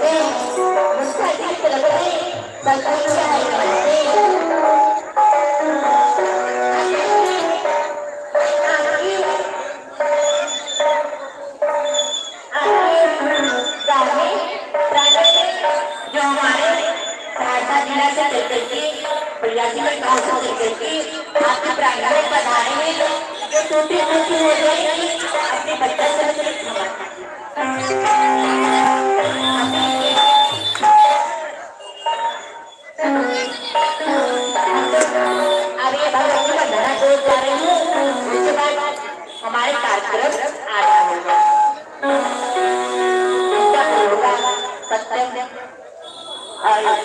हैं, मुझसे अतिरिक्त लगते संतोष जो हमारे सहरसा जिला से चल करके 85 गाँव से चल करके आपके प्रांगण में पधारे हैं, जो टूटी फूटी हो जाएगी अपने बच्चा से क्षमा। अब ये भगवती वंदना जो जा रही हूँ, उसके बाद हमारे कार्यक्रम आधा होगा, होगा सत्यम और आप।